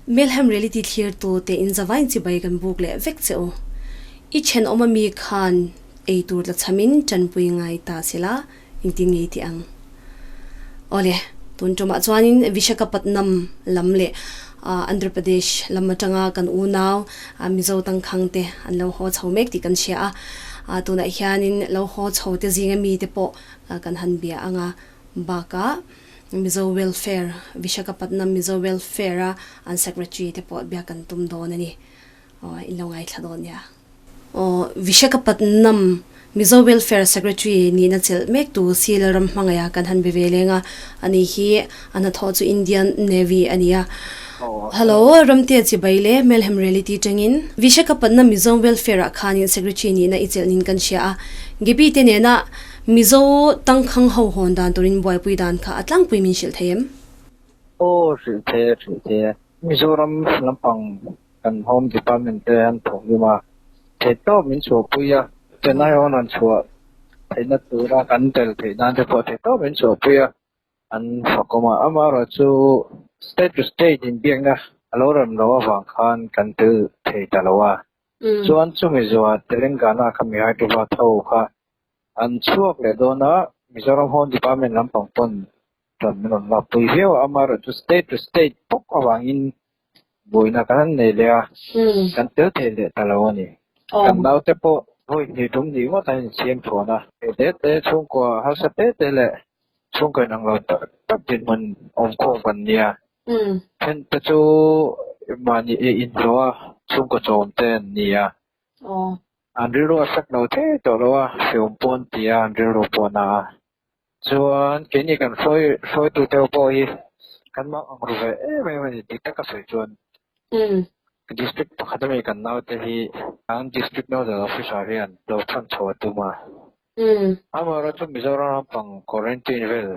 Melhem Reality thlir tu te in zavain chibai kan buk leh vek che u. I thenawm ami khan ei tur tla chhamin tanpui ngai ta sela engtin ngei tih ang. Awle, tun tumah chuanin Vishakhapatnam lam leh Andhra Pradesh lam atanga kan unau Mizo tangkhang te an lo haw chho mek tih kan hria a. Tunah hianin lo haw chho te zinga mite pawh kan han bia ang a, bakah Mizo Welfare, Vishakhapatnam Mizo Welfare a an Secretary te pawh biak kan tum dawn a ni. Aw, in lo ngaithla dawn nia. Aw, Vishakhapatnam Mizo Welfare Secretary nihna chelh mek tu Si Lalram hmangaih kan han be ve leng a, ani hi a hnathawh chu Indian Navy a ni a. Hello, Ramtea Chibai leh Melhem Reality tangin Vishakhapatnam Mizo Welfare ah khanin Secretary nihna i chelh nin kan hria a. Gibi te nena Mizo tangkhang ho hawn dan turin buaipui dan kha a tlangpui min hrilh thei em? Aw, hrilh thei e, hrilh thei e. Mizoram lampang kan Home Department te an thawk hlum a, theih tawp min chhuahpui a, Chennai hawn rawn chhuah theihna tura kan tel theih nan te pawh theih tawp min chhuahpui a, an fakawm a. Amaherawhchu State to State inbiakna a lo rem loh avang khan kan tel thei ta lo a. Chuan chumi zuah Telangana kha mi Hyderabad ho kha an chhuak leh dawn a, Mizoram Home Department lampang pawn tan min rawn lak pui viau a, amaherawhchu State to State bawk avangin buaina kan han nei leh a, kan tel thei leh ta lo a ni. Kan naute pawh vawi hnih tum nih ngawt an insiam thawn a, hei te te chhungkua harsa te te leh chhungkaw inang lo tak tak dinhmun awmkhawm kan nia. Then te chu mahni inhlawh a, chhungkaw chawm te an ni a. An rilru a sak lo thei tawh lo a, hreawm pawh an ti a, an rilru pawh a na a. Chuan keini kan hruai hruaitute ho pawh hi kan mang ang ru ve em em a ni dik taka sawi chuan. District pakhat ami kan naute hi an District Nodal Officer hian lo thawn chho a tum a. Amaherawhchu chu Mizoram lampang quarantine vel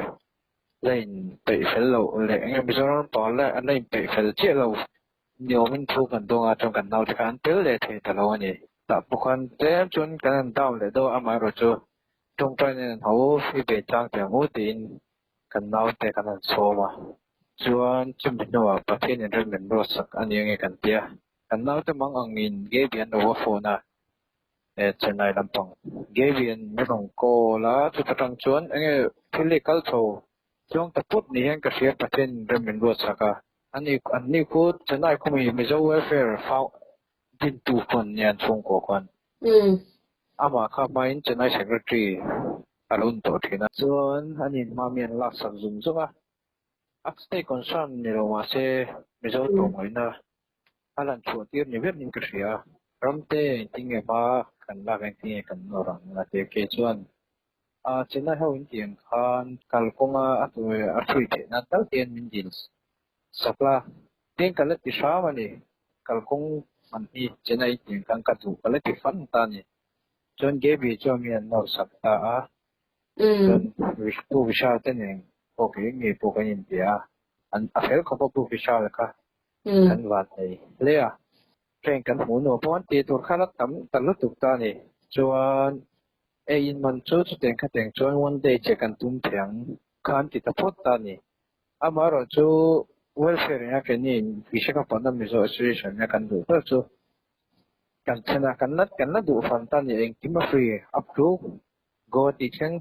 la inpeih fel loh leh eng nge Mizoram lampang la an la inpeih fel chiah lo Ni awmin thu kan dawng a, chuan kan naute kha an tel leh thei ta lo a ni. Tah pawh khan tlem chuan kan han down leh deuh a, amaherawhchu tawngtai nen an ho i ve chang teh ang u tiin kan naute kan han sawm a. Chuan chumi hnuah Pathian in rem min ruatsak a ni ange kan ti a, kan naute mang angin Gaby an lo va phone a, Chennai lampang Gaby an min rawn call a, chuta tang chuan enge thil hi kal chho chuang ta put ni hian ka hria Pathian in rem min ruatsak a. Ani an ni khu Chennai khawmi Mizo Welfare Found dintu khuan nia an chhungkaw khuan. Amah kha hmain Chennai Secretary a lo ni tawh thin a. Chuan an inhma mi an laksak zung zung a. A state concern ni lo mahse Mizo tlawmngaihna a lan chhuah tir ni ber in ka hria a. Ramte engtin nge hma kan lak engtin nge kan nawr ang a ti a kei chuan a Chennai ho in tih ang khan kalkawnga a a hrui theih nan tal hian min dil sak la tin ka la ti hram a ni kalkawng man hi Chennai in tih ang khan ka duh ka la ti fan ta a ni chuan Gaby chuan mi an nawr sak ta a chuan Pu Vishal te nen pawh kei ngei pawh kan inbia a an a fel khawp a Pu Vishal kha kan van nei hle a train kan hmuh nuam pawh an tih tur kha la tam ta lutuk ta a ni chuan Ei in man chu chutiang khateng chuan one day che kan tum thei ang kha an ti ta phawt ta a ni. Amaherawh chu welfare ina keini in Visakhapatnam Mizo Association ina kan duh ber chu kan thlen a, kan la kan la duh fan ta a ni engkim a free up to Guwahati thleng.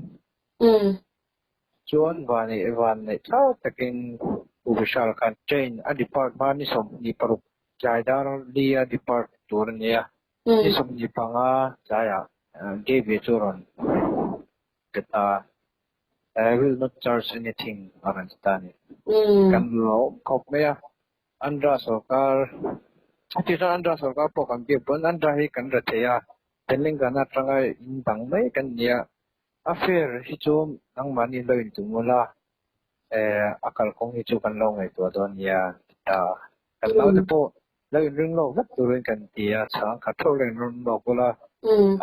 Chuan vanneih vanneih thlau takin Pu Vishal khan train a depart hma ni 26 tlai dar li a depart tur a nia. Ni 25 tlaiah Gaby chu rawn pe ta a, I will not charge anything a rawn ti ta a ni. Kan lawm khawp mai a, Andhra sorkar, heti chuan Andhra sorkar pawh kan biak pawn Andhra hi kan ra thei a, Telangana atanga in dang mai kan ni a, a fare hi chu nangmahni lo intum ula, a kalkawng hi chu kan lo ngaihtuah dawn nia an ti ta a. Kan naute pawh Lo inring lawk vek turin kan ti a, chhang khat theuh lo inring lawk ula.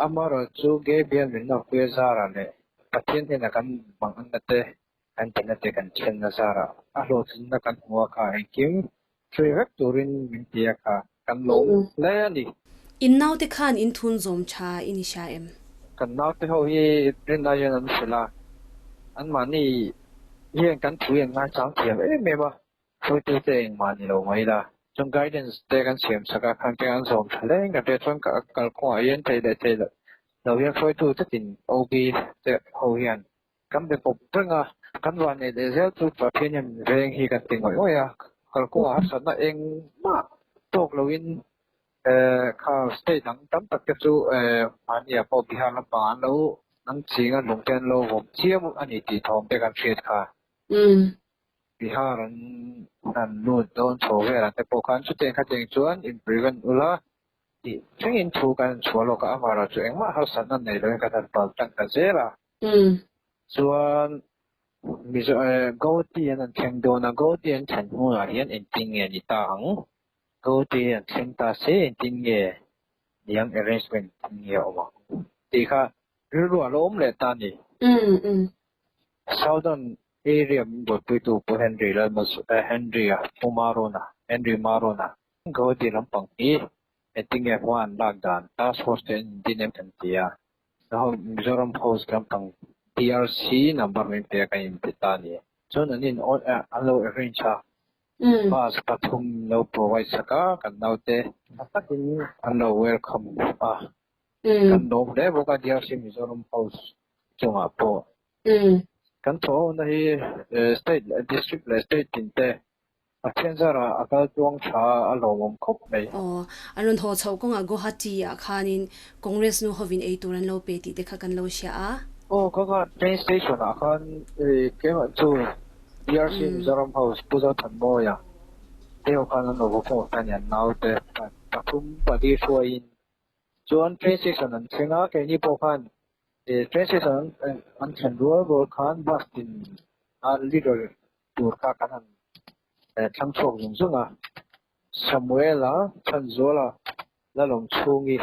Amaherawh chu Gabriel min nawrpuia zarah leh Pathian hnenah kan manganna te, kan tihna te kan thianna zarah a hlawhtlinna kan hmu a kha engkim hrui vek turin min ti a kha kan lawm hle a ni. In naute khan in thun zawm tha i ni hria em? Kan naute ho hi rinna hian an hrilh a, anmahni hian kan thu hi an ngaichang thiam em em a, hruaitute engmah ni lo mai la. Chuan guidance te kan siam sak a, khang te an zawm tha hle ka hria. Chuan kalkawngah hian thei leh thei loh lo hian hruaitu tetin OB te ho hian kan be pawp reng a, kan vanneih leh zel chu Pathian hian min veng hi kan ti ngawih ngawih a, kalkawngah harsatna engmah tawk loin kha state dang tam tak te chu mahniah pawh Bihar lampangah an lo nang ching a, lung te an lo vawm chiam a ni tih thawm te kan hriat kha. Bihar an han lut dawn chho velah te pawh khan chutiang khatiang chuan in prevent ula tih thlengin thu kan chhuah lawk a, amaherawhchu chu engmah harsatna nei loin kan han pal tlang ta zel a. Chuan Mizo Gauhati an han thleng dawn a, Gauhati an thlen hmunah hian engtin nge ni ta ang? Gauhati an thleng ta se engtin nge niang arrangement engtin nge a awm ang tih kha rilru a lo awm leh ta a ni. Southern Area min buaipuitu Pu Henry Lalmas Henry-a Pu Marona Henry Marona Gauhati lampang hi engtin nge hma an lak dan task force te an indin em kan ti a. Mizoram House lampang DRC number min pe a kan inpe ta a ni. Chuan an in an lo arrange a, bus pathum lo provide sak a, kan naute tha takin an lo welcome a. Kan lawm hle bawk a DRC Mizoram House chungah pawh. Kan thawhhona hi state leh district leh state tin te Pathian zarah a kal tluang tha a lawmawm khawp mai. Aw, an rawn haw chhoh kawngah Guwahati ah khanin Congress nu hovin ei tur an lo pe tih te kha kan lo hria a. Aw, ka kha train station ah khan keimah chu DRC Mizoram House Pu Zothanmawia te ho khan an lo va phone a ni an naute pathum pali hruaiin chuan train station an thleng a, keini pawh khan train station an thlen rual rual khan bus tin a leader tur kha kan han thlang chhuak zung zung a, Samuela, Chhanzuala, Lalawm chhungi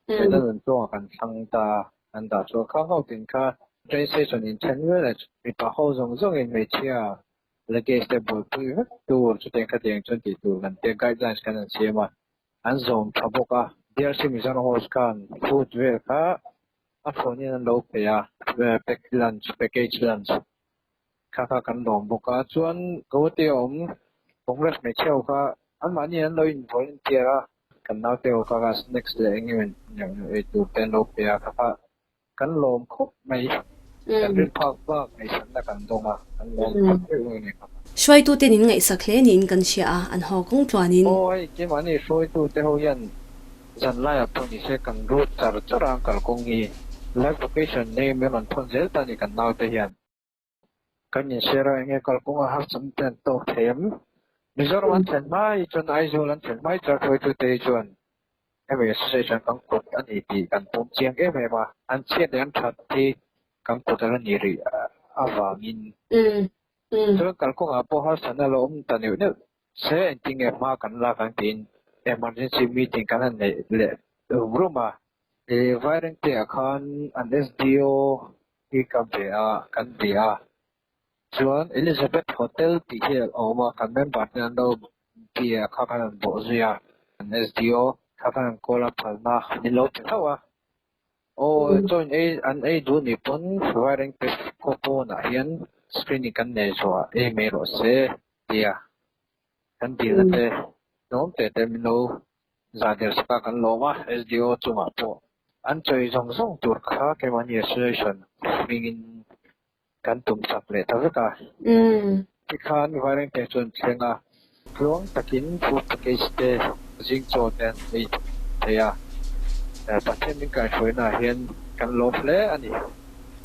leh Lalawm tluangah kan thlang ta a, an dah chuan kha ho tin kha train station in then vel a mipa ho zawng zawngin hmeichhia luggage te buaipui vek tur chutiang khatiang chuan tih tur kan tia guidelines kan han siam a, an zawm tha bawk a. DRC Mizoram House khan food vel kha a phone in an lo pe a, pack lunch, package lunch. Kha kha kan lawm bawk a, chuan Gauhati a awm Congress hmeichhe ho kha anmahni an lo in volunteer a, kan naute ho kha kha snacks leh eng emaw neuh neuh ei tur te an lo pe a, kha kha kan lawm khawp mai, kan rin phak bak ngaihsanna kan dawng a, kan lawm khawp deuh a ni kha. Hruaitute nin ngaihsak hle niin kan hria a, an haw kawng tluanin. Aw hei keimahni hruaitute ho hian zanlaiah pawh ni se kan rut char char a, an kalkawng hi live location nei min rawn thawn zel ta a ni kan naute hian. Kan inshare a, enge kalkawng a harsatna te an tawk thei em? Mizoram an thlen hmai chuan Aizawl an thlen hmai chuan hruaitute hi chuan hemi association kan kut a ni tih kan pawm chiang em em a, an chhiat leh an that hi kan kut a la ni rih avangin chuan kalkawngah pawh harsatna a lo awm ta neuh neuh se engtinge hma kan lak ang tiin emergency meeting kan han neih leh rum rum a, Vairengte ah khan an SDO hi ka be a, kan be a. Chuan Elizabeth Hotel tih hi a awm a, kan member te an lo bia kha khan an bawh zui a, an SDO kha khan an call a phalna min lo pe hlauh a. Aw chaw in ei an ei duh nih pawn Vairengte khaw pawnah hian screening kan nei zuah ei mai rawh se tia kan dilna te hnawm te te min lo Zah der saka kan lawm a, SDO chungah pawh an chawi zawng zawng tur kha keimahni association hmingin kan tum chak leh ta vek a. Tikhan Vairengte chuan thleng a, tluang takin food package te zing chaw te an ei thei a, Pathian min kaihhruainaah hian kan lawm hle a ni.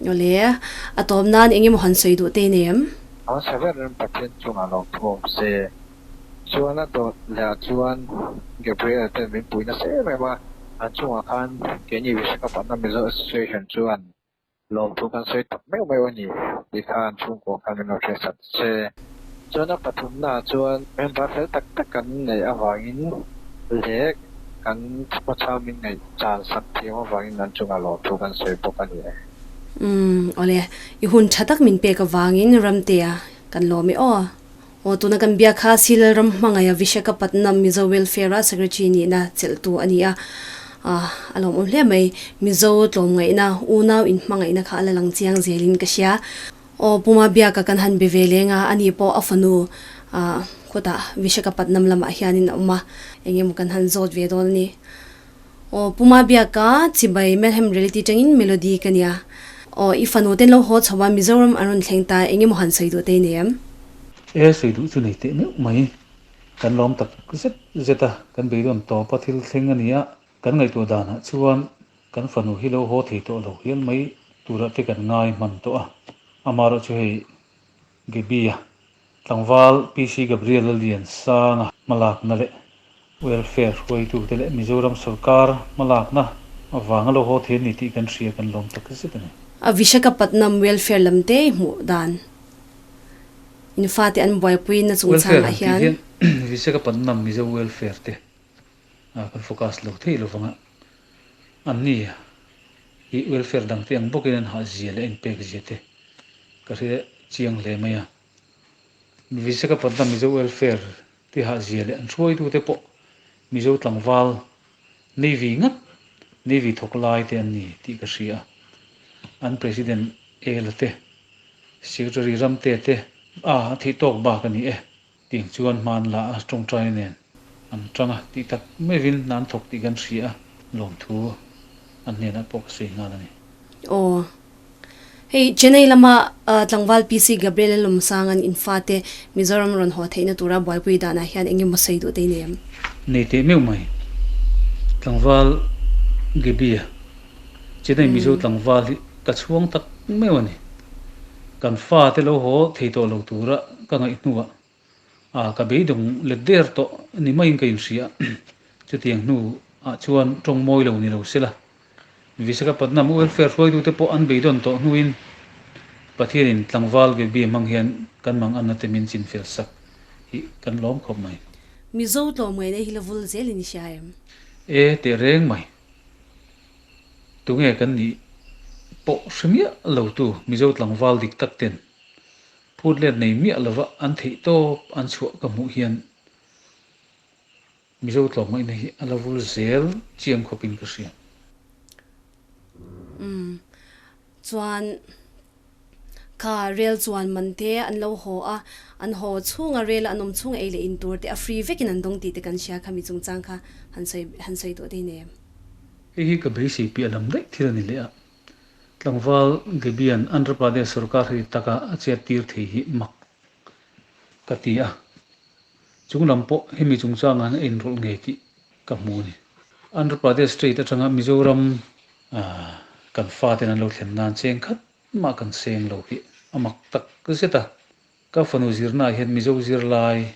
Awle, a tawp nan eng emaw han sawi duh te nem? Hmasa ber Pathian chungah lawmthu awm se. Chuan a dawt leh ah chuan Gabriel ten min pui nasa em em a, an chungah khan keini Visakhapatnam Mizo Association chuan lawmthu kan sawi tak meuh meuh a ni tih kha an chhungkua khan min lo hriatsak che. Chuan a pathumna ah chuan member fel tak tak kan neih avangin leh kan hmachham min ngaih chan sak thiam avangin an chungah lawmthu kan sawi bawk a ni e. Umm awle, i hun tha tak min pek avangin Ramtea kan lawm e aw. Aw, tuna kan biak kha Silal ram hmangaih a Visakhapatnam Mizo Welfare a Secretary nihna chelhtu a ni a, a lawmawm hle mai. Mizo tlawmngaihna, unau inhmangaihna kha a la lang chiang zelin ka hria. Aw, Puma biaka kan han be ve leng a, ani pawh a fanu Khutah Vishakhapatnam lamah hianin a awm a, eng emaw kan han zawt ve dawn a ni. Aw Pu Mabiaka, Chibai Melhem Reality tangin Melody ka nia. Aw i fanu ten lo haw chho a, Mizoram an rawn thleng ta, eng emaw han sawi duh te i nei em? E sawi duh chu nei teh meuh mai. Kan lawm tak zet zet a, kan beidawn tawp a thil thleng a ni a, kan ngaihtuah danah chuan kan fanu hi lo haw thei tawh lo hial mai turah te kan ngai hman tawh a, amaherawhchu hei Gaby-a Tlangval PC Gabriel Lalliansanga hmalakna leh Welfare hruaitute leh Mizoram sawrkar hmalakna avanga lo haw thei a ni tih kan hria kan lawm tak zet a ni. A Vishakhapatnam Welfare lam te hmuh dan in fate an buaipui na Welfare chungchangah han tih hian. hian Vishakhapatnam Mizo Welfare te kan focus lo thei lovang a, anni hi welfare dangte ang bawkin an hahzia leh a inpekzia te ka hre chiang hle mai a. Vishakhapatnam Mizo Welfare te hahzia leh an hruaitute pawh Mizo tlangval Navy ngat, Navy thawk lai te an ni tih ka hria a. An President Ela te, Secretary Ramte te a theih tawk bak a ni e. Tiang chuan hman la a tawngtai nen an tang a tih tak meuhin an thawk tih kan hria a, lawmthu an hnenah pawh ka sawi nghal a ni. Aw. Hei Chennai lama tlangval PC Gabriel Lawmsanga'n in fate Mizoram rawn haw theihna tura buaipui danah hian eng emaw sawi duh te i nei em? Nei teh meuh mai. Tlangval Gaby-a, Chennai Mizo tlangval hi ka chhuang tak meuh a ni. Kan fate lo haw thei tawh lo tura ka ngaih hnuah a ka beidawng let der tawh ni maiin ka inhria. Chutiang hnuah chuan tawng mawi lo ni lo sela. Visakhapatnam welfare hruaitute pawh an beidawn tawh hnuin Pathianin tlangval Gaby hmang hian kan mang anna te min chinfel sak hi kan lawm khawp mai. Mizo tlawmngaihna hi la vul zelin i hria em? E teh reng mai. Tunge kan nih pawh hre miah lo tu Mizo tlangval dik tak ten phut let nei miah lova an theih tawp an chhuah ka hmuh hian Mizo tlawmngaihna hi a la vul zel chiang khawpin ka hria. Umm chuan kha rel chuan man te an lo haw a, an haw chhunga rel a an awm chhunga ei leh in tur te a free vekin an dawng tih te kan hria kha mi chungchang kha han sawi han sawi tawh te hi nei em? Hei hi ka beisei piah lam daih thil a ni leh a, tlangval Gabian Andhra Pradesh sorkar heti taka a chet tir thei hi mak ka ti a, chung lam pawh hemi chungchangah hian a inrawlh ngei tih ka hmu a ni. Andhra Pradesh state atanga Mizoram kan faten an lo thlen nan cheng khat mah kan seng lo hi a mak tak zet a. Ka fanu zirnaah hian Mizo zirlai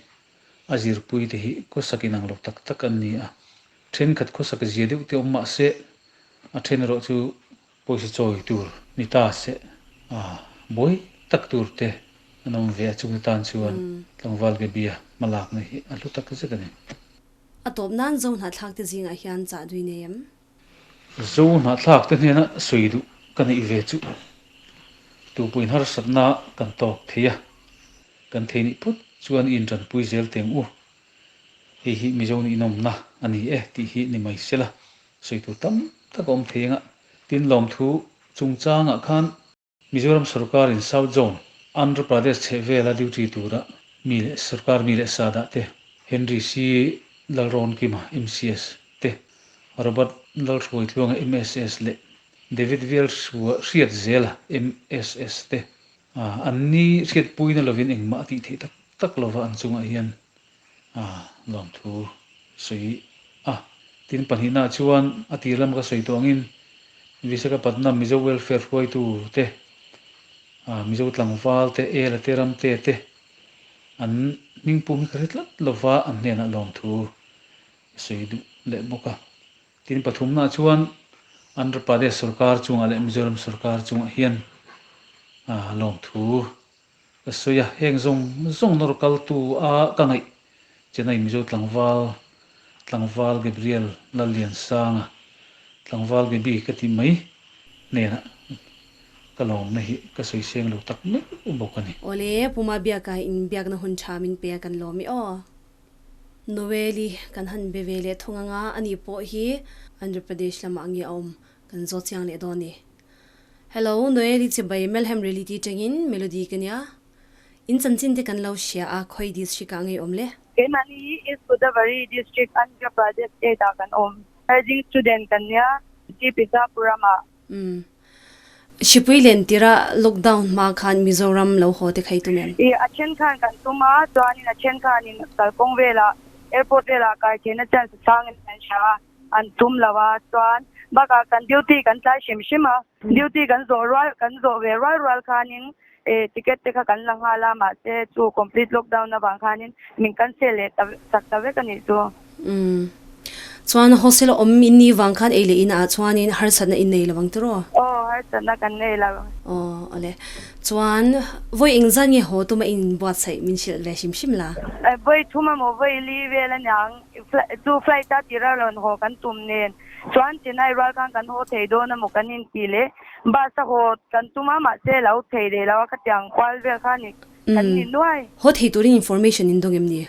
a zirpui te hi khawsak inang lo tak tak an ni a. Thenkhat khawsak zia deuh te awm mah se a then erawh chu pawisa chawi tur ni ta se a buai tak tur te an awm ve a chung tan chuan tlangval Gaby-a hmalakna hi a hlu tak zet a ni. A tawp nan Zo hnahthlak te zingah hian chah dui nei em? Zo hnahthlak te hnena sawi duh ka neih ve chu tupuin harsatna kan tawk thei a, kan thei nih phawt chuan i intanpui zel teng u. Hei hi Mizo ninawmna a ni e tih hi ni mai sela sawi tur tam tak a awm thei anga tin lawmthu chungchangah khan Mizoram sorkarin South Zone, Andhra Pradesh chhehvela duty tura mi leh sorkar mi leh sa dah te, Henry C. Lalrawnkima, MCS, te, Robert Lalhruaitluanga, MSS, leh David Vial Hriatzela, MSS, te, an ni hriatpuina lovin engmah a tih theih tak tak lova an chungah hian lawmthu sawi a. Tin pahnihnaah chuan a tir lam ka sawi tawh angin Visakhapatnam Mizo Welfare hruaitu te, Mizo tlangval te, Ela te, Ramte te an hmingpum hi ka hre tlat lova an hnenah lawmthu sawi duh leh bawk a. Tin pathumnaah chuan Andhra Pradesh sorkar chungah leh Mizoram sorkar chungah hian lawmthu Ka sawi a, heng zawng zawng nawr kaltu a ka ngaih Chennai Mizo tlangval, tlangval Gabriel Lalliansanga, tlangval Gaby ka ti mai hnenah ka lawmna hi ka sawi seng lo tak meuh bawk a ni. Awle, Puma biaka inbiakna hun tha min pe a kan lawm i aw. Noeli kan han be ve leh thung anga ani pawh hi Andhra Pradesh lamah nge a awm kan zawt chiang leh dawn ni. Hello, Noeli chibai Melhem Reality tangin Melody ka nia. In chanchin te kan lo hria a, khawi district ah ngei awm le? Keimahni hi East Godavari District, Andhra Pradesh state ah kan awm. Nursing student kan nia, T Pithapuram ah. Umm. Hripui len tirh a lockdown hma khan Mizoram lo haw te kha i tum em? I a then khan kan tum a, chuanin a then khanin kalkawng velah airport velah kai theihna chance a changin kan hria a, an tum lo a, chuan bakah kan duty kan tlai hrim hrim a, duty kan zawh rual kan zawh ve rual rual khanin eh ticket te kha kan la nghal a, mahse chu complete lockdown avang khanin min cancel leh ta chak ta vek a nih chu. Umm. Chuan hostel a awm in ni vang khan ei leh in ah chuanin harsatna in nei lo ang tiraw? Aw, harsatna kan nei lo. Aw, awle. Chuan vawi engzat nge haw tuma in buatsaih min hrilh ve hrim hrim la? Vawi thum emaw vawi li vel a niang. Chu flight a tira rawn haw kan tum nen chuan Chennai rual khan kan haw thei dawn emaw kan inti leh bus a haw kan tum a mahse lo thei leh lo a khatiang kual vel kha ni kan ni nuai. Haw thei turin information in dawng em ni?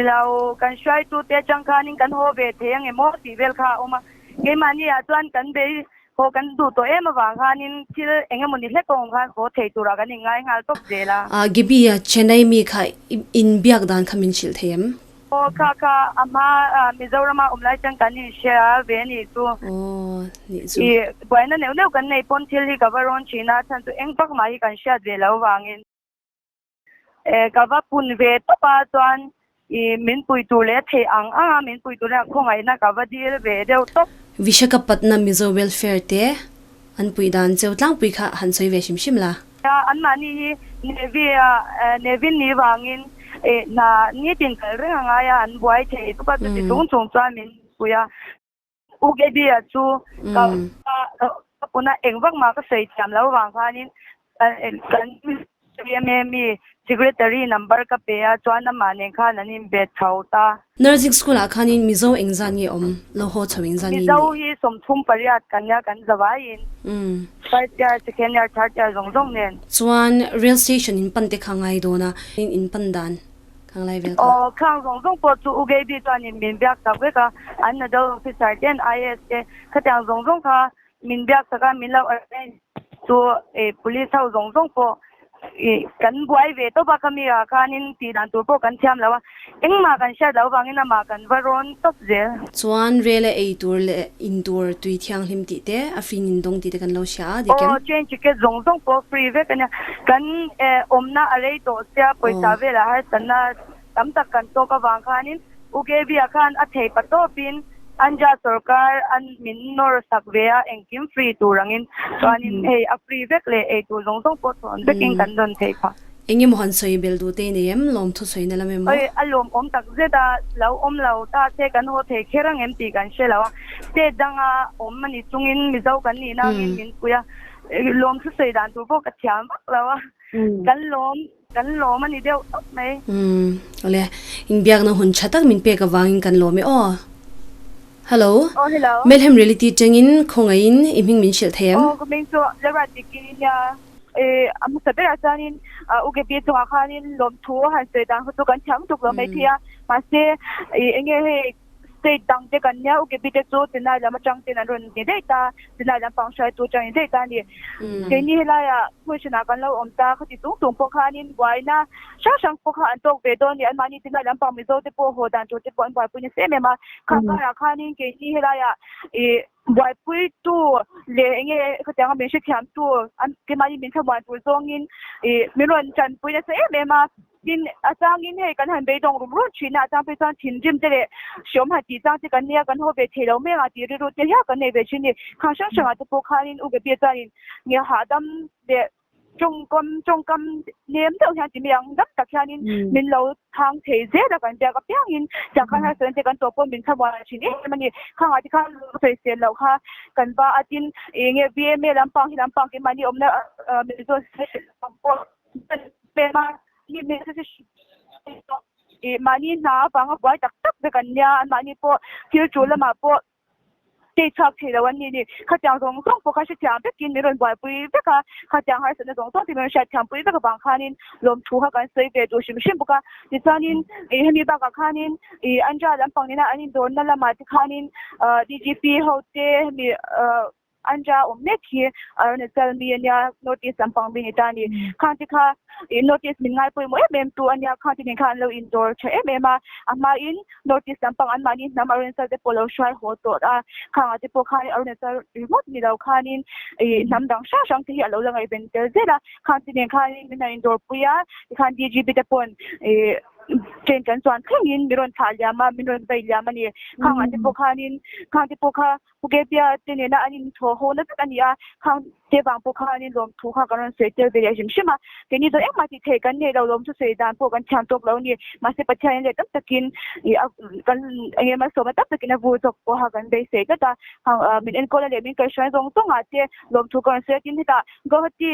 Lo kan hruaitute atang khanin kan haw ve thei ang emaw tih vel kha a awm a, keimahni ah chuan kan bei haw kan duh tawh em avang khanin thil eng emaw ni hlek awm khan haw thei turah kan inngai nghal tawp zel a. Gaby a Chennai mi kha inbiak dan kha min hrilh thei em? Aw kha kha a hma Mizorama awm lai chuan kan inhria ve a nih chu. Aw nih chu. I buaina neuh neuh kan nei pawn thil hi ka va rawn thin a, chhan chu eng vak mah hi kan hriat ve loh vangin. E ka va pun ve tawp a chuan i min pui tur leh theih ang ang a min pui tur leh khawngaihna ka va dil ve deuh tawp. Vishakhapatnam Mizo Welfare te an pui dan cheu tlangpui kha han sawi ve hrim hrim la. Anmahni hi Navy a Navy ni vangin hna nitin kal reng a ngai a, an buai thei tuk a, chuti chung chung chuan min pui a. U Gaby-a chu ka ka puna eng vak mah ka sawi thiam lo vang khanin kan CMA mi secretary number ka pe a, chuan amah nen khan an inbe chho ta. Nursing school ah khanin Mizo engzat nge awm? Lo haw chho engzat nge Mizo hi 38 kan nia kan zavaiin. First year, second year, third year zawng zawng nen. Chuan rail station in pan te kha ngai dawn a, in pan dan khang lai vel kha. Aw, khang zawng zawng pawh chu U Gaby chuanin min biak tak vek a, an nodal officer ten IAS te khatiang zawng zawng kha Min biak sak a, min lo arrange chu police ho zawng zawng pawh kan buai ve tawp a, khami ah khanin tih dan tur pawh kan thiam lo a, engmah kan hriat loh avangin amah kan va rawn tawp zel. Chuan rel a ei tur leh in tur tui thianghlim tih te, a free nin dawng tih te kan lo hria a, dik em? Aw, train ticket zawng zawng pawh free vek a nia, kan awmna a rei tawh sia, pawisa velah harsatna Tam tak kan tawk avang khanin U Gaby-a khan a thei pa tawpin Anja sawrkar an min nawr sak ve a, engkim free tur angin chuanin hei a free vek leh ei tur zawng zawng pawh thawn vekin kan rawn thei phah. Eng emaw han sawi bel duh te nei em? Lawmthu sawina lam emaw? Oi, a lawmawm tak zet a, lo awm lo ta se kan haw thei kher ang em tih kan hre lo a, state danga awm a ni chungin Mizo kan nihna angin min pui a, lawmthu sawi dan tur pawh ka thiam vak lo a, kan lawm. Kan lawm a ni deuh tawp mai. Umm awle, inbiakna hun tha tak min pek avangin kan lawm e aw. Hello. Aw hello. Melhem Reality tangin khawngaihin i hming min hrilh thei em? Aw ka hming chu Lalruat Diki nia. Eh a hmasa berah chuanin U Gaby chungah khanin lawmthu han sawi dan kha chu kan thiam tuk lo mai thei a, mahse ih enge hei State dang te kan nia, UKP te chu Chennai lam atang ten an rawn ni daih ta, Chennai lam pang hruaitu atang ni daih ta a ni. Keini helaiah hmun hranah kan lo awm ta, khati chung chung pawh khanin buaina hrang hrang pawh kha an tawk ve dawn a ni. Anmahni Chennai lam pang Mizo te pawh haw dan tur te pawh an buaipui nasa em em a, kha karah khanin keini helaiah ih buaipuitu leh eng nge khatianga min hrethiamtu an keimahni min thlamuan tur zawngin ih min rawn tanpui nasa em em a. Tin, a changin hei kan han beidawng rum rum thin a, a chang phei chuan thinrim te leh hreawm han tih chang te kan nia, kan haw ve thei lo mai ang a tih rilru te hial kan nei ve thin a ni. Khang hrang hrangah te pawh khanin U Gaby chuanin nge hahdam leh tawngkam tawngkam nem deuh hian ti mai ang, dam tak hianin min lo chhang thei zel a kan biak apiangin tiang khan harsatna te kan tawh pawh min thlamuan thin em em a ni. Khangah te khan sawisel loh kha kan va a, tin enge VMA lampang hi lampang keimahni awmna Mizo pawh Mahni hna avanga buai tak tak vek an nia, anmahni pawh thil tul lamah pawh state chhuak thei lo an ni ni. Khatiang zawng zawng pawh kha hrethiam vekin min rawn buaipui vek a, khatiang harsatna zawng zawng te min rawn hriatthiampui vek avang khanin lawmthu kha kan sawi ve duh hrim hrim bawk a. Tichuanin ih hemi bakah khanin ih Andhra lampang nena an indawrna lamah te khanin DGP ho te hemi. Andhra awm mek hi Arunachal mi a nia, North East lampang mi a ni ta a ni. Khang te kha ih North East min ngai pawimawh em em tu a nia, khang te nen khan an lo indawr tha em em a, a hmain North East lampang anmahni hnam Arunachal te pawh lo hruai haw tawh a, khangah te pawh khanin Arunachal ringawt ni lo khanin ih hnam dang hrang hrang te hi a lo la ngaihven tel zel a, khang te nen khanin min han indawr pui a, tikhan DGP te pawn ih train kan chuan thlengin min rawn thlah liam a, min rawn vei liam a ni. Khangah te pawh khanin khang te pawh kha Pu Gabia te nena an inthaw ho na vek a ni a, khang te vang pawh khanin lawmthu kha kan rawn sawi tel ve leh hrim hrim a. Keini zawng engmah tih theih kan nei lo, lawmthu sawi dan pawh kan thiam tawk lo a ni. Mahse Pathianin leh tam takin ih a kan eng emaw sawmna tam takin a vur zawk pawha kan beisei tlat a, khang min enkawlna leh min kaihhruaina zawng zawngah te lawmthu ka rawn sawi a, tin hetah Guwahati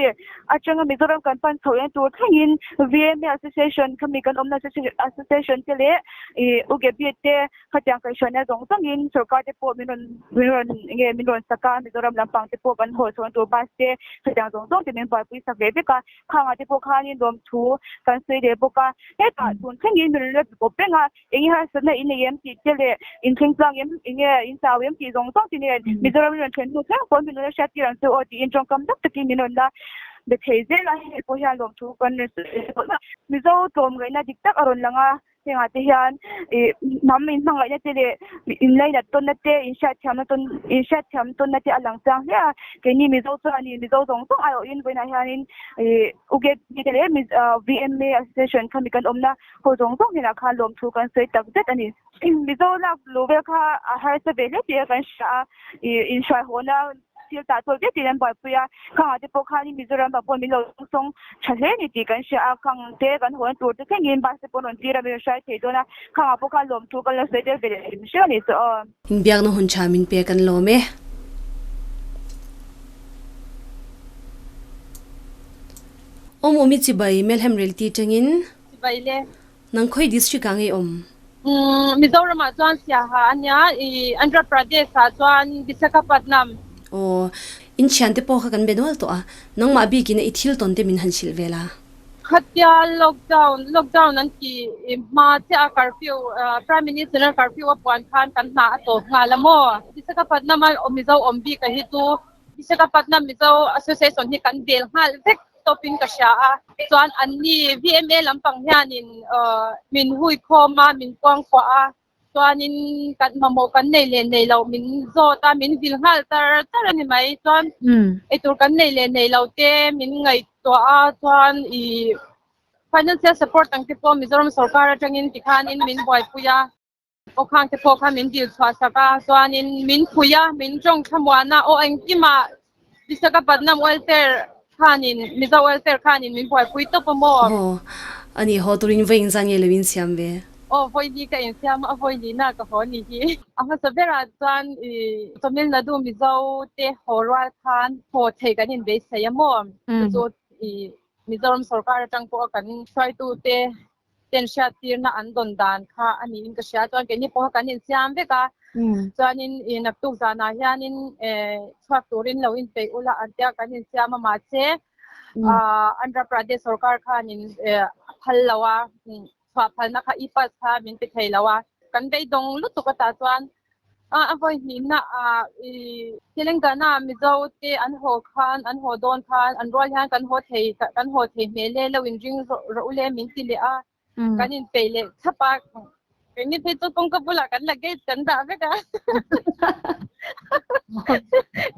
atanga Mizoram kan pan chhoh en tur thlengin VMA Association khami kan awmna Association te leh ih U Gabi te Khatiang kaihhruaina zawng zawngin sorkar te pawh min rawn min rawn nge min rawn sak a, Mizoram lampang te pawh kan haw chhawn tur bus te khatiang zawng zawng te min buaipui sak ve vek a, khangah te pawh khanin lawmthu kan sawi leh bawk a, hetah tun thlengin min rawn la kawp reng a, eng nge harsatna in nei em tih te leh in thleng tlang em eng nge in chau em tih zawng zawng te nen Mizoram min rawn thlen hnu thleng pawn min rawn la hriat tir ang chu aw tiin tawngkam tak takin min rawn la be thei zel a, hei pawh hian lawmthu kan rawn sawi leh bawk a, Mizo tlawmngaihna dik tak a rawn lang a. Hengah te hian ih hnam inhmangaihna te leh inlainat tawnna te, inhriatthiamna tawn inhriatthiam tawnna te a lang chiang hle a. Keini Mizo chuanin Mizo zawng zawng aiawhin vawiinah hianin ih UKP te leh VMA Association khami kan awmna ho zawng zawng hnenah khan lawmthu kan sawi tak zet a ni. Mizo lak luh vel kha a harsa ve hle tih kan hria a, ih inhruaihawhna Thil tah chawl viau tiin an buaipui a, khangah te pawh khanin Mizoram ah pawh min lo sawng tha hle ni tih kan hria a, khang te kan hawn tur te thlengin bus te pawh an rawn tir a, min rawn hrai thei dawn a, khangah pawh khan lawmthu kan lo sawi tel ve leh hrim hrim a ni chu aw. Inbiakna hun tha min pek an lawm e. Awm awm i chibai Melhem Realty tangin. Chibai le. Nang khawi district ah ngei awm? Mizoram ah chuan Siaha a nia, i Andhra Pradesh ah chuan Visakhapatnam. Aw, in thiante pawh kha kan be nual tawh a, nangmah bikin i thil tawn te min han hrilh vel a. Khatia lockdown, lockdown an ti hma chiah a curfew, Prime Minister in curfew a puan khan kan hna a tawp nghal a maw? Visakhapatnam a Mizo awm bik a hi chu Visakhapatnam Mizo Association hi kan bel nghal vek. tawpin ka hria a, chuan anni VMA lampang hianin min hui khawm a, min kuangkuah a, chuanin kan mamawh kan nei leh nei loh min zawt a, min vil nghal tar tar a ni mai, chuan eitur kan nei leh nei loh te min ngaihtuah a, chuan ih financial support ang te pawh Mizoram sorkar atangin tikhanin min buaipui a. Aw khang te pawh kha min dil chhuah sak a, chuanin min phui a, min tawng thlamuan a, aw engkimah Visakhapatnam welfare khanin, Mizo welfare khanin min buaipui tawp a maw? Aw, ani haw turin vawi engzan nge lo insiam ve? Aw, vawi li ka insiam a, vawi lina ka haw ni hi. A hmasa berah chuan i Tamil Nadu Mizo te haw rual khan haw thei kan inbeisei a maw? Chu chu i Mizoram sorkar atang pawha kan hruaitute ten hriattirna an dawn dan kha a niin ka hria. Chuan keini pawha kan insiam vek a, chuanin ih naktuk zanah hianin eh chhuak turin lo inpeih ula an tia kan insiam a mahse ah Andhra Pradesh sorkar khanin eh a phal lo a, chhuah phalna kha e-pass kha min pe thei lo a, kan beidawng lutuk atah chuan A vawi hnihna ah i Telangana Mizo te an haw khan an haw dawn khan an rual hian kan haw thei kan haw thei hmel e lo in ring rawh u le min ti leh a kan in peih leh thlap a keini phei chu kawngka bulah kan luggage kan dah vek a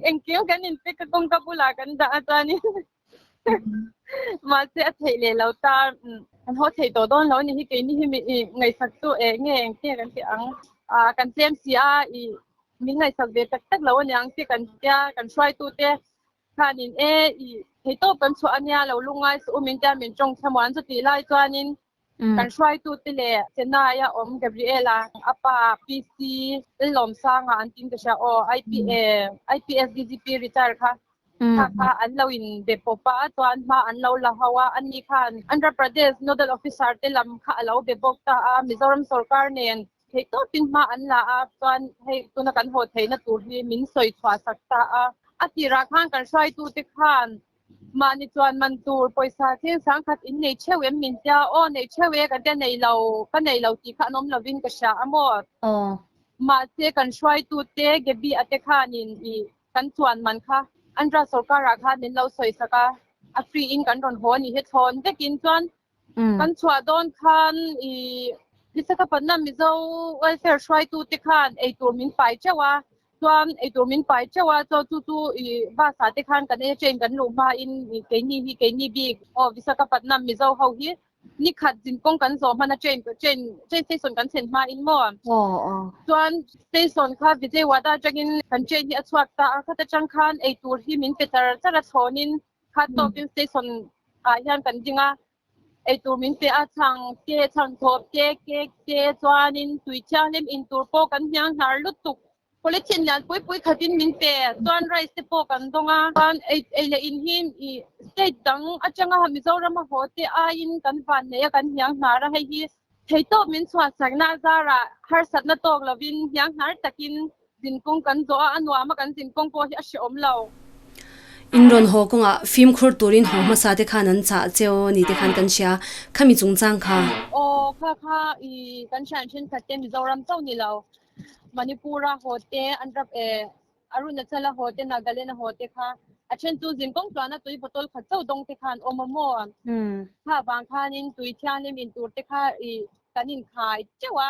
engkim kan in pack a kawngka bulah kan dah a chuanin Mahse a theih leh lo ta kan haw theih tawh dawn lo a ni hi keini hi mi ih ngaihsak chu eng nge eng nge kan tih ang ah kan tlem si a ih min ngaihsak ve tak tak lo a niang tih kan tia kan hruaitu te khanin e ih theitawp kan chhuah a nia lo lungngai suh u min tia min tawng thlamuan chu tih lai chuanin Kan hruaitute leh Chennai-a awm Gabriela a pa PC Lawmsanga an tin ka hria aw IPA IPS DGP retire kha kha kha an lo in be pawp a chuan hma an lo la ho a ani khan Andhra Pradesh nodal officer te lam kha a lo be bawk ta a Mizoram sorkar nen theih tawpin hma an la a chuan hei tuna kan haw theihna tur hi min sawi chhuah sak ta a a tirah khan kan hruaitute khan Mahni chuan man tur pawisa thil sangkhat in nei theuh em min tia aw nei theuh e kan tia nei lo ka nei lo tih kha an awm lovin ka hria a maw? Aw. Mahse kan hruaitute Gaby a te khanin i Kan chuan man kha Andhra sorkarah khan min lo sawi sak a, a free in kan rawn haw a nih hi thlawn vekin chuan kan chhuah dawn khan i Visakhapatnam Mizo welfare hruaitute khan eitur min pai teuh a, chuan eitur min pai teuh a, chuan chu chu i bus ah te khan kan ei a train kan luh hmain keini hi keini bik aw Visakhapatnam Mizo ho hi Ni khat zinkawng kan zawh hman a train train train station kan thlen hma in maw? Aw aw. Chuan station kha Vijayawada atangin kan train hi a chhuak ta a, khata tang khan eitur hi min pe char char a chhawnin khat tawkin station ah hian kan ding a, eitur min pe a chhang te chhang thawp te cake te chuanin tui thianghlim in tur pawh kan hniang hnar lutuk. Polythene lian pui pui khatin min pe, chuan rice te pawh kan dawng a, chuan ei ei leh in hi ih state dang atanga Mizoram a haw te aiin kan van nei a, kan hniang hnar a, hei hi theitawp min chhuahsakna a zarah harsatna tawk lovin hniang hnar takin zinkawng kan zawh a, a nuam a kan zinkawng pawh hi a hrehawm lo. In rawn haw kawngah fimkhur turin haw hmasa te khan an chah cheu ni te khan kan hria, khami chungchang kha. Aw kha kha ih kan hrian thenkhat te Mizoram chauh ni lo. Manipur-a haw te, Andhra eh Arunachal-a haw te, Nagaland-a haw te kha a then chu zinkawng tluana tui bottle khat chauh dawng te kha an awm a maw? Kha vang khanin tui thianghlim in tur te kha ih kan inkhai teuh a,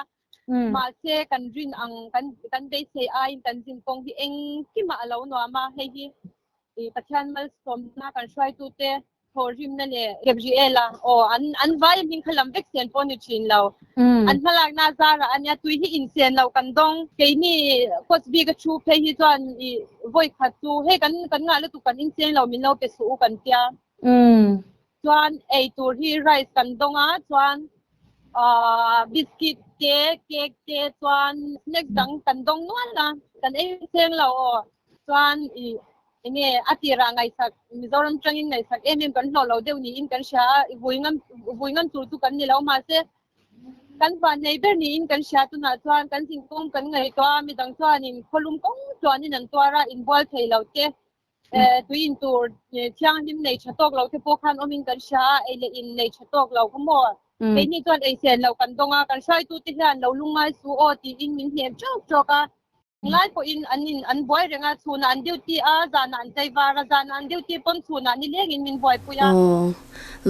mahse kan rin ang kan kan beisei aiin kan zinkawng hi engkimah a lo nuam a, hei hi ih Pathian malsawmna kan hruaitute thawhrimna leh Gabriela aw an an vai hming kha lam vek sen pawh ni thin lo. An hmalakna zarah a nia tui hi insen lo kan dawng. Keini coach bik a thu phei hi chuan i vawi khat chu hei kan kan ngah lutuk kan inseng lo min lo pe suh u kan tia. Chuan ei tur hi rice kan dawng a chuan ahh biscuit te cake te chuan snacks dang kan dawng nual a kan ei seng lo aw. Chuan i enge a tirah ngaihsak Mizoram tangin ngaihsak em em kan hlawh lo deuh niin kan hria a, i vui ngam vui ngam tur chu kan ni lo mahse kan van nei ber niin kan hria tunah chuan kan zinkawng kan ngaihtuah a, midang chuanin khawlum kawng tluanin an tuar a, inbual thei lo te eh tui in tur thianghlim nei tha tawk lo te pawh khan awmin kan hria a, ei leh in nei tha tawk lo kha maw keini chuan eisen lo kan dawng a, kan hruaitute hian lo lungngai suh aw tiin min hnem tawk tawk a. Ngai pawhin an in an buai reng a, chhunah an duty a, zanah an chei var a, zanah an duty pawn chhunah ni lengin min buaipui a. Aw,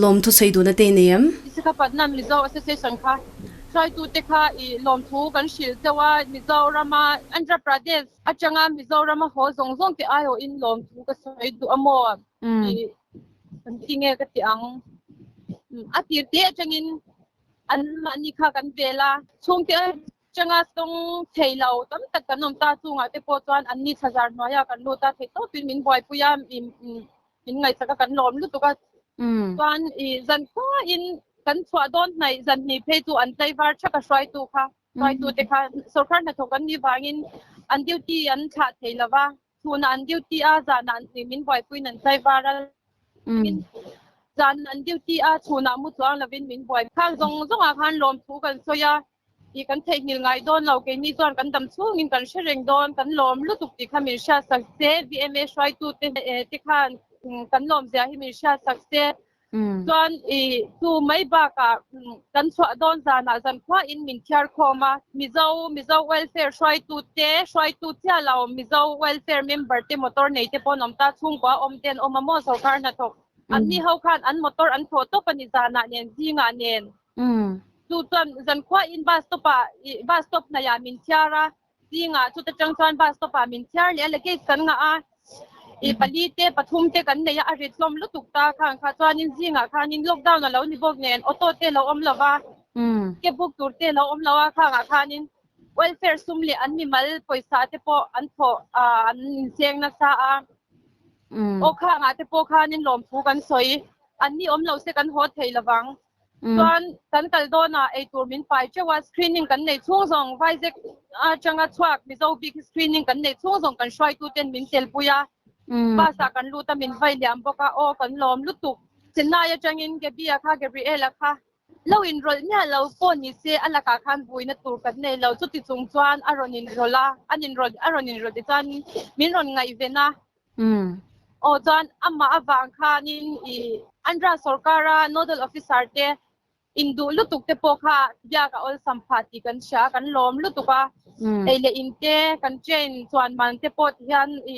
lawmthu sawi duhna te i nei em? Visakhapatnam Mizo Association kha hruaitute kha i lawmthu kan hrilh deuh a, Mizorama Andhra Pradesh atanga Mizorama haw zawng zawng te aiawhin lawmthu ka sawi duh a maw? I kan ti nge ka ti ang. A tir te atangin an mahni kha kan vel a, chhungte Changa tawng thei lo tam tak kan awm ta chungah te pawh chuan anni thlazar hnuaiah kan lut a, theih tawpin min buaipui a, min ngaihsak a, kan lawm lutuk a. Chuan i zan khuain kan chhuah dawn hnaih zan hnih phei chu an tlaivar thak a hruaitu kha, hruaitu te kha sorkar hnathawk an nih vangin an duty an thlah thei lo va, chhunah an duty a, zanah min buaipuiin an tlaivar a. Zan an duty a, chhunah mu chuang lovin min buai. Khang zawng zawngah khan lawmthu kan sawi a, tih kan theihnghilh ngai dawn lo, keini chuan kan dam chhungin kan hre reng dawn, kan lawm lutuk tih kha min hriatsak se, VMA hruaitute te khan kan lawmzia hi min hriatsak se, chuan i chu mai bakah kan chhuah dawn zanah zankhuain min thiar khawm a, Mizo Mizo Welfare hruaitute, hruaitu chiah lo Mizo Welfare member te motor nei te pawh an awm ta, chhungkua awm te an awm a maw sorkar hnathawk anni ho khan an motor an thawh tawp a ni zanah nen zingah nen. Chu chuan zankhuain bus stop ah ih bus stop hnaihah min chhiar a, zingah chuta tang chuan bus stop ah min chhiar leh a, luggage kan ngah a, ih pali te pathum te kan nei a, a rit hlawm lutuk ta khang kha chuanin zingah khanin lockdown a lo ni bawk nen auto te lo awm lo va, cab book tur te lo awm lo a khangah khanin welfare sum leh an mimal pawisa te pawh an thawh ah an inseng nasa a, aw khangah te pawh khanin lawmthu kan sawi, anni awm lo se kan haw thei lovang. Chuan kan kal dawnah eitur min pai teuh a, screening kan nei chhung zawng Vizag atanga chhuak Mizo bik hi screening kan nei chhung zawng kan hruaituten min telpui a, bus ah kan lut a min vai liam bawk a, aw kan lawm lutuk. Chennai atangin Gabi-a kha Gabriel-a kha lo inrawlh miah lo pawh ni se a lakah khan buaina tur kan nei lo, chuti chung chuan a rawn inrawlh a, an inrawlh a rawn inrawlh tichuan min rawn ngaihven a. Aw chuan amah avang khanin i Andhra sorkara nodal officer te induh lutuk te pawh kha biak a awlsam phah tih kan hria a, kan lawm lutuk a. Ei leh in te kan train chuan man te pawh tihian i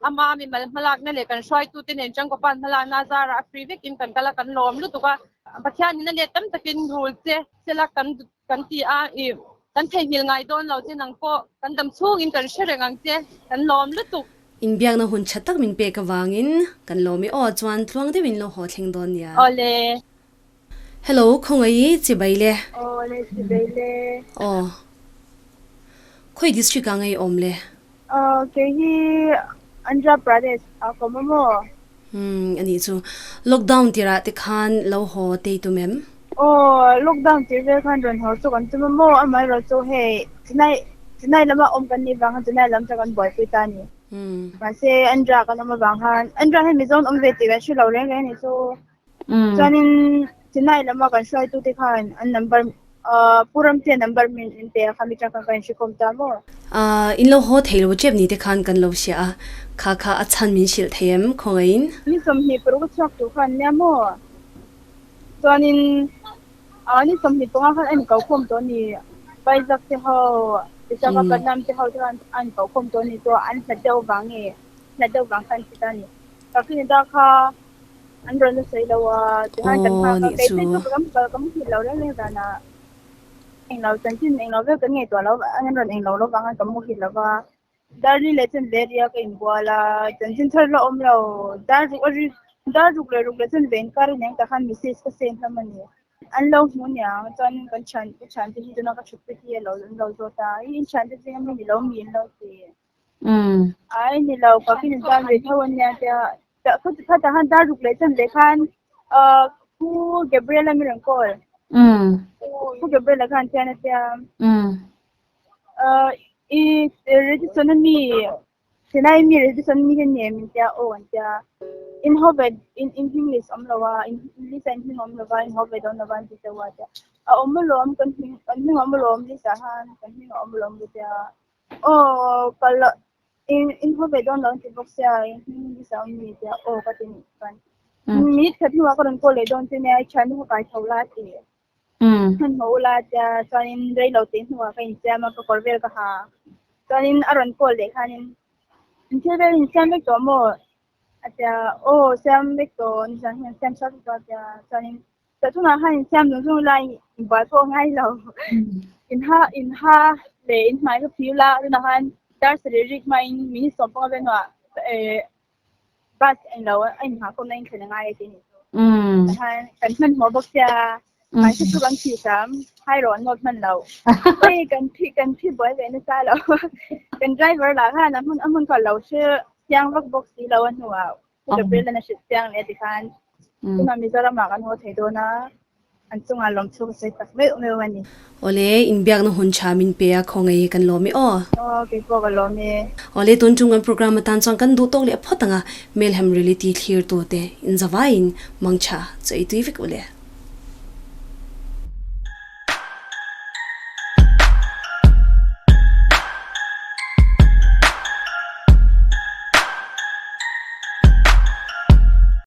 Ama mimal hmalakna leh kan hruaitute nen Changkawpa'n hmalakna a zarah a free vekin kan kal a, kan lawm lutuk a. Pathianin a let tam takin rul che sela kan kan ti a, ih kan theihnghilh ngai dawn lo che nang pawh kan dam chhungin kan hre reng ang che, kan lawm lutuk. Inbiakna hun tha tak min pek avangin kan lawm i aw chuan tluang deuhin lo haw thleng dawn nia. Awle. Hello, khawngaih i chibai le. Awle chibai le. Aw. Khawi district ah ngei awm le? Aw kei hi Andhra Pradesh ah ka awm a maw? Umm anih chu. Lockdown tirah te khan lo haw tei tum em? Aw lockdown tir vel khan rawn haw chu kan tum a maw? Amaherawh chu hei Chennai Chennai lama awm kan nih vang khan Chennai lam chu kan buaipui ta a ni. Mahse Andhra kan awm avang khan Andhra hi Mizo an awm ve tih kan hre lo reng reng a nih chu. Chuanin Chennai lama kan hruaitute khan an number ahh Pu Ramtea number min in pe a kha mi tangkang ka inhrekhawm ta maw? Ahh in lo haw thei lo chep ni te khan kan lo hria a, kha kha a chhan min hrilh thei em khawngaihin? Ni 20 paruk a chhuak tur khan nia maw? Chuanin ahh ni 25 khan a inkokhawm tawh a ni, Vizag te ho, Visakhapatnam te ho te khan a inkokhawm tawh a ni chu an hlat deuh vang nge hlat deuh vang khan a ti ta a ni. Kakinada kha An rawn la sawi lo a, tihian kan nghak a, kei phei chu ka kal ka muhil lo reng reng zanah englo chanchin englo vel kan ngaihtuah lo an rawn englo lo vang a ka muhil lo va, Darli leh chuan ve ria ka inbual a, chanchin thar la awm lo, dar ruk a ri dar ruk leh ruk leh chuan ve inkar a niang takhan message ka send hlawm a ni, an lo hmu niang chuan kan thian ka thiante hi tuna ka thutpui hi a lo an lo zawt a, i inthiante zinga mi ni lo mi an lo ti. Ai ni lo ka fin tan ve tho ania tia khatah khan dar ruk leh chan leh khan Pu Gabriel a mi rawn call Pu Gabriel a khan chian a tia i Redison a mi Chennai mi Redison mi hi ni em min tia aw an tia in haw ve in in hming list awm lo a in list a in hming awm lo va in haw ve dawn lo va an ti deuh a tia a awm alawm kan hming kan hming a awm alawm list ah khan kan hming a awm alawm ka tia Aw kal loh in in haw ve dawn lo an ti bawk sia in hming hi sa awm ni tia aw ka ti nih chuan minute khat hnuah ka rawn call leh dawn che nia i thiannu kha kai tho la a ti hmanhmawh ula tia chuanin rei lo tih hnuah ka insiam a ka kawr vel ka ha chuanin a rawn call leh khanin in thil vel insiam vek tawh maw a tia aw siam vek tawh nizan hian siam chhuak vek tawh a tia chuanin Tah chungah khan in siam zung zung lai in buai pawh ngai lo. In ha in ha leh in hmai kha phir la tunah khan dar sarih rik hmain minute 15 vel hnuah eh bus eng lo a inhah khawmna in thlen a ngai a ti a nih chu. Tah khan kan hmanhmawh bawk sia mahse chu kan thih hram hai rawh an nawt hman lo. Hei kan thi kan thi buai ve nasa lo. Kan driver lah khan a hmun a hmun kha a lo hre chiang vak bawk si lo a hnuah Pu Gabriel an a hrilh chiang leh tikhan tunah Mizoram ah kan haw thei dawn a, an chungah lawmthu ka sawi tak meuh meuh a ni. Awle, inbiakna hun tha min pe a, khawngaih hi kan lawm e aw. Aw, kei pawh ka lawm e. Awle, tun chung kan program atan chuan kan duh tawk leh phawt ang a, Melhem Reality thlir tu te inzavaiin mangtha chaw ei tui vek ule.